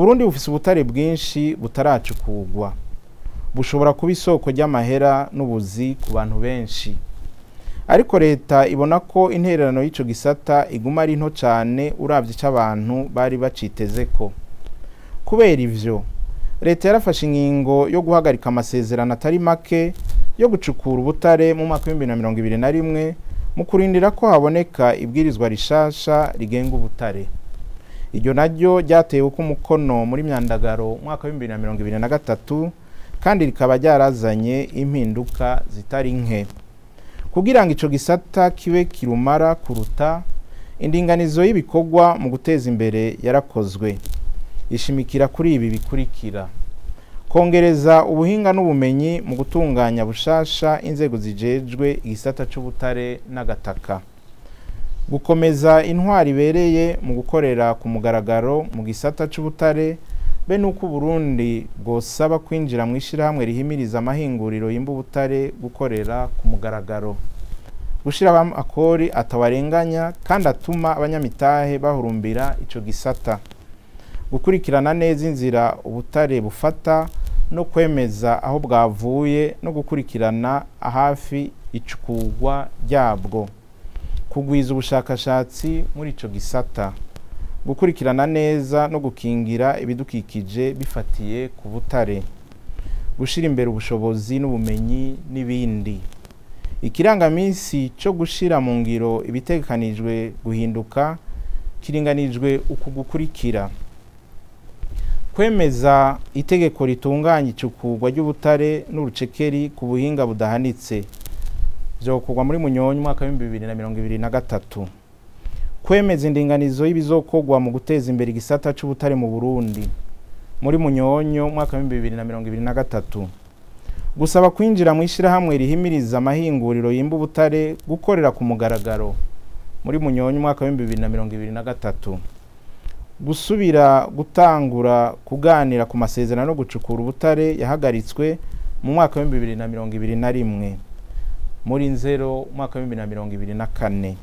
Uburundi bufise ubutare bwinshi butaracukugwa, bushobora kuba isoko ry'amahera n'ubuzi ku bantu benshi. Ariko leta ibona ko intererano y'ico gisata iguma ari nto cane uravye ico abantu bari bacitezeko. Kubera ivyo, leta yarafashe ingingo yo guhagarika amasezerano atari make yo gucukura ubutare mu mwaka w'2021 mu kurindira ko haboneka ibwirizwa rishasha rigenga ubutare. Iryo naryo ryatewe ko umukono muri Myandagaro umwaka w'2023 kandi rikaba ryarazanye impinduka zitari nke. Kugira ngo ico gisata kibe kirumara kuruta, indinganizo y'ibikorwa mu guteza imbere yarakozwe. Ishimikira kuri ibi bikurikira: kongereza ubuhinga n'ubumenyi mu gutunganya bushasha inzego zijejwe igisata c'ubutare n'agataka, gukomeza intwari ibereye mu gukorera ku mugaragaro mu gisata c'ubutare, be nuko Uburundi bwosaba kwinjira mu ishirahamwe rihimiriza amahinguriro yimba ubutare gukorera ku mugaragaro, gushiraho amakori atabarenganya kandi atuma abanyamitahe bahurumbira ico gisata, gukurikirana neza inzira ubutare bufata no kwemeza aho bwavuye no gukurikirana hafi icukugwa ryabwo, kugwiza ubushakashatsi muri ico gisata, gukurikirana neza no gukingira ibidukikije bifatiye ku butare, gushira imbere ubushobozi n'ubumenyi n'ibindi. Ikirangaminsi co gushira mu ngiro ibitegekanijwe guhinduka kiringanijwe uku gukurikira: kwemeza itegeko ritunganya icukugwa ry'ubutare n'urucekeri ku buhinga budahanitse, vyokorwa muri Munyonyo umwaka w'2023, kwemeza indinganizo y'ibizokorwa mu guteza imbere igisata c'ubutare mu Burundi muri Munyonyo umwaka w'2023, gusaba kwinjira mu ishirahamwe rihimiriza amahinguriro yimba ubutare gukorera ku mugaragaro muri Munyonyo umwaka w'2023, gusubira gutangura kuganira ku masezerano no gucukura ubutare yahagaritswe mu mwaka w'2021 muri Nzero umwaka w'2024,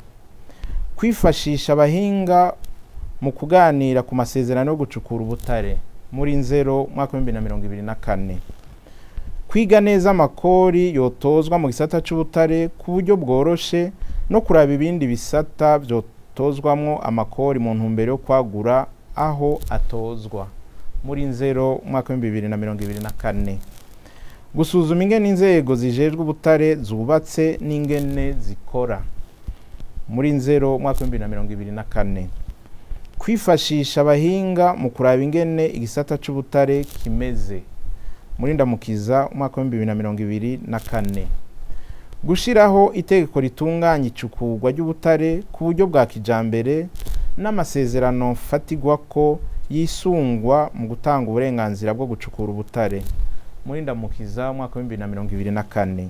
kwifashisha abahinga mu kuganira ku masezerano yo gucukura ubutare muri Nzero umwaka w'2024, kwiga neza amakori yotozwa mu gisata c'ubutare ku buryo bworoshe no kuraba ibindi bisata vyotozwamwo amakori mu ntumbero yo kwagura aho atozwa muri Nzero umwaka w'2024, gusuzuma ingene inzego zijejwe ubutare zubatse n'ingene zikora muri Nzero umwaka w'2024, kwifashisha abahinga mu kuraba ingene igisata c'ubutare kimeze muri Ndamukiza umwaka w'2024, gushiraho itegeko ritunganya icukugwa ry'ubutare ku buryo bwa kijambere n'amasezerano mfatigwako yisungwa mu gutanga uburenganzira bwo gucukura ubutare muri Ndamukiza umwaka w'2024.